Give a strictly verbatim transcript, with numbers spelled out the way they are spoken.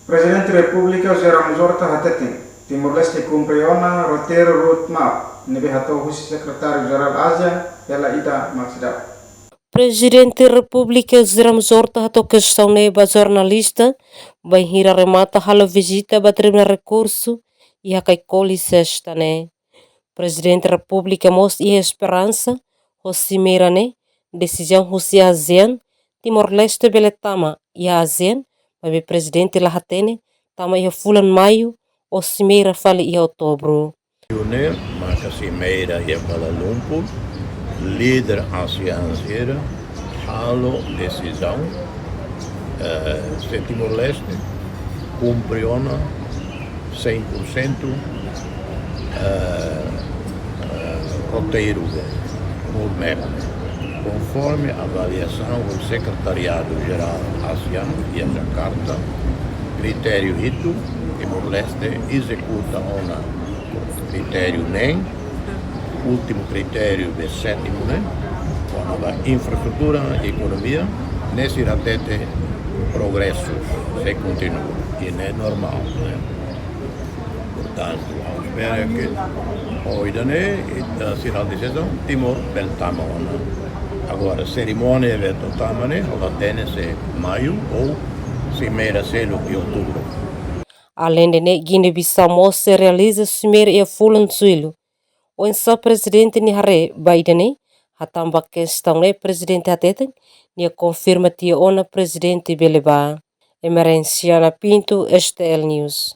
Prezidente Repúblika José Ramos Horta hateten, Timor-Leste kumpre ona roteiru roadmap ne'ebé hato'o husi Sekretáriu Jerál ASEAN, hela ida mak seidauk. Prezidente Repúblika José Ramos Horta hato'o kestaun ne'e ba jornalista, bainhira remata halo vizita ba Tribunál Rekursu iha Kaikoli, Sesta ne'e. Prezidente Repúblika mós iha esperansa, ho simeira ne'e, desizaun husi ASEAN, Timor-Leste bele tama iha ASEAN, maibé Prezidente la hatene tama iha fulan Maiu, ou simeira fali iha Outubru. Ne'e maka simeira iha Kuala Lumpur, líder ASEAN sira halo desizaun, eh, se Timor-Leste kumpre ona cem por cento, eh, eh, roteiru de roadmap, konforme avaliasaun do Sekretariadu Jerál ASEAN iha Jakarta, kritériu hitu, Timor-Leste ezekuta ona kritériu neen, últimu kritériu de sétimu ne'e, kona-ba infraestrutura, ekonomia, ne'e sira hatete progresu, sei kontinua, i ne'e normál, ne'e. Portantu, ha'u espera ke ohin ne'e, eh, sira desizaun, Timor bele tama ona. Agora, serimónia ne'ebé atu tama ne'e, ha'u la hatene se Maiu ou simeira seluk iha Outubru. Aleinde ne'e, Guiné-Bissau mós sei realiza simeira iha fulan Jullu. Oinsá Prezidente nia haree ba ida-ne'e, hatán ba kestaun ne'e Prezidente hateten, nia konfirma tiha ona Prezidente bele bá. Emerenciana Pinto, STL News.